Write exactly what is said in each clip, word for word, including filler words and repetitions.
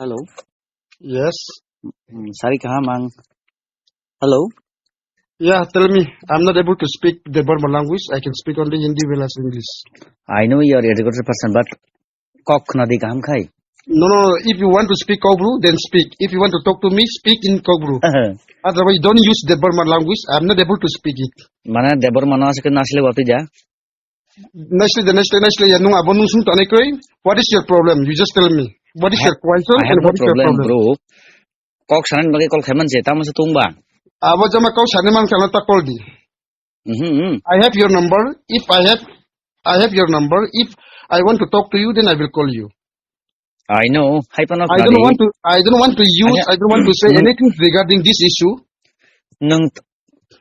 Hello. Yes. Mm, sari kaham ang. Hello. Yeah, tell me. I'm not able to speak the Burma language. I can speak only Hindi well as English. I know you are educated person, but kok khna di kaham khai. No, no, no. If you want to speak Kokbru, then speak. If you want to talk to me, speak in Kokbru. Otherwise, don't use the Burma language. I'm not able to speak it. Mana Debbarma no asik nasle wati ja. Nicely, the nicely, nicely, ya, nung abo nung sung tanai koi. What is your problem? You just tell me. What is I your have, question I have and no what is your problem, problem? Bro. Kok sanani bagwi call khaiman je, tamo se tungba. Abo jama kok sani man kana ta call di. Mhm, mhm. I have your number. If I have, I have your number. If I want to talk to you, then I will call you. I know, hai phano I don't khwnadi. Want to, I don't want to use, Anya- I don't want to say anything regarding this issue. Nwng t-,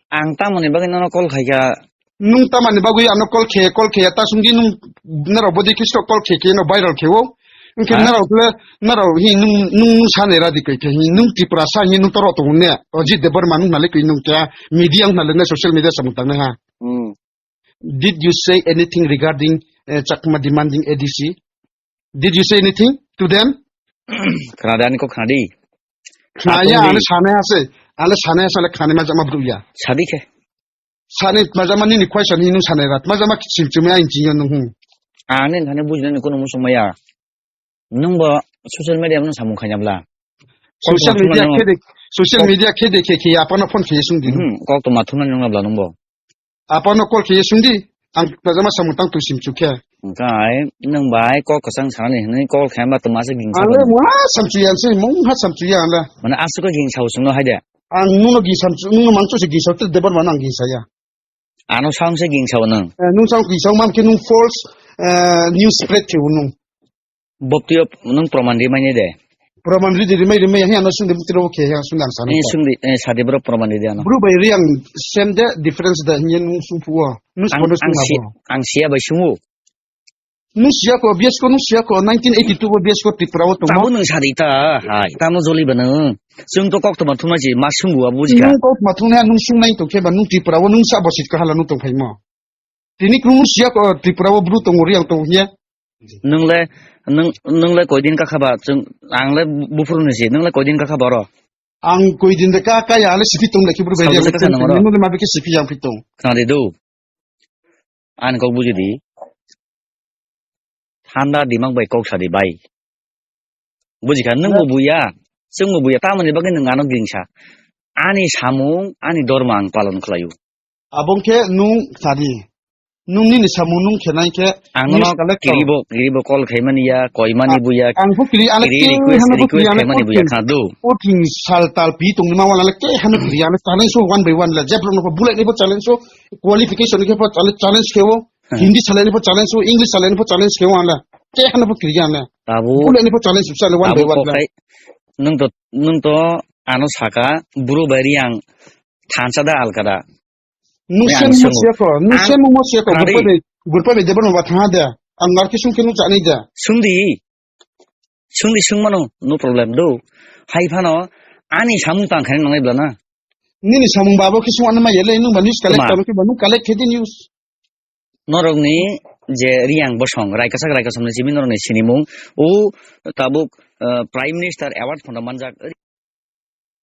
ang tamoni bagwi nono call khaikha. Nwng tamani bagwi ano call khe, call khe, ta sungdi nwng norok bodi kisto call khe khe no viral khe o. Wngkhe ha? Norok le, norok hi nwng, nwng sani radi koi khe hi nwng Tripura sa hi nwng toro tongo ne. Ajit Debbarma nwng nale koi nwng kya media nwng nale ne social media samung tangnai ha. Hmm. Did you say anything regarding, eh, Chakma demanding A D C? Did you say anything to them? Khwnadi ani kok khwnadi. Khwnaya, ani sanai ase, ani sanai ase, ale khwnani majama bruya. Sadi khe. Sani majama nini question hinu sanai rat, majama kichim chumi ain chinyo nung hum. Ani thani bujinani kono musung maya. Nwng bo social media no samung khaina bla. Social media khede, social media khede khe khe apano phone khe sung di. Hmm, kok to mathuna nwng bla nwng bo. Apano call khe sung di. Ang najama samung tang tu sim chukhe. Engkai nwng bai kok kwchang sanani hwnwi call khe ba to masa ging sa. Ale mo ha samchu yan se, mo ha samchu yan la. Mane asuk ging sa usung no haide. Ang nuno ging samchu, nuno mangchu se ging sa, te Debbarma nang ging sa ya. Ano sound se ging sao nwng. Eh, nwng sound ging sao, mam khe nwng false, eh, news spread khe nwng. Boptio nwng proman ri mani de. Proman ri de, rimai, rimai, he ano sungde butiro khe, he sungde ang sanu. Eh, sungde, eh, sadi bro proman ri de ano. Bro bai ri ang same de, difference de, he nwng sung phuo. Nwng ang, sungde ang sung si-, abo. Ang siya bai sungu. Nwng siya ko, B S ko nwng siya ko, nineteen eighty-two ko B S ko Tripura o tongmo. Tamo nwng sadi ta, hai, tamo joli ba nwng. Chwng to kok toma thumai si, ma sungwa buji kha. Nwng kok toma thumnai, nwng sungnai tong khe ba, nwng Tripura o nwng sa bosit ka hala nwng tong phaimo. Tini kwrwng nwng siya ko, Tripura o bru tongo, Riang tongo hiya. Nwng le, nwng, nwng le koi din ka kha ba, chwng, ang le buphuru ni si, nwng le koi din ka kha ba oro? Ang koi din de ka, ka ya le sipi tong le ki bru bai. Sal Riang le ka kha nang oro? Nwng le ma be ke sipi yang pi tong. Khna de do. Ani kok buji di. Thanda dimag bai kok sadi bai. Buji kha, nwng bo buya, chwng bo buya, tamoni bagwi nwng ano gingsa. Ani samung, ani dorma ang palon khlaio. Abong khe nwng sadi. Nwng nini samung nwng khenai khe ang news no collector. Kiribo, kiribo call khaimani ya, koimani buya. Ang bo kiri, ale kiri khe request, hano bo request kiri, ale khaimani buya, kiri. Khadu. Puting sal tal pi tongni ma wala le khe hano kiri, ale challenge so one by one le. Jebrok no bulai ni bo challenge so, qualification ni khe bo challenge, challenge khe o. Hmm. Hindi salai ni pho challenge o, English salai ni pho challenge khe o ang le. Khe hano pho kiri ang le. Tabuk, bulai ni pho challenge salai one by one le. Nwng to, nwng to ano saka, bro bai Riang thansa da alka da. Nwng sem mo siya ko, nwng sem mo siya ko, gurpa bai, gurpa bai Debbarma ba thang de. Ang narki sung khe nwng chani de. Sung di. Sung di, sung mano, no problem do. Hai phano, ani samung tang khaina nangnai bla na. Nini samung babo khe sung ano ma yele, nwng ba news collect tamo khe ba, nwng collect khe di news. Norokni je Riang bosong, Raikasa Raikasomni simi norokni sinimung, o tabuk, eh, Prime Minister Award phono manjak.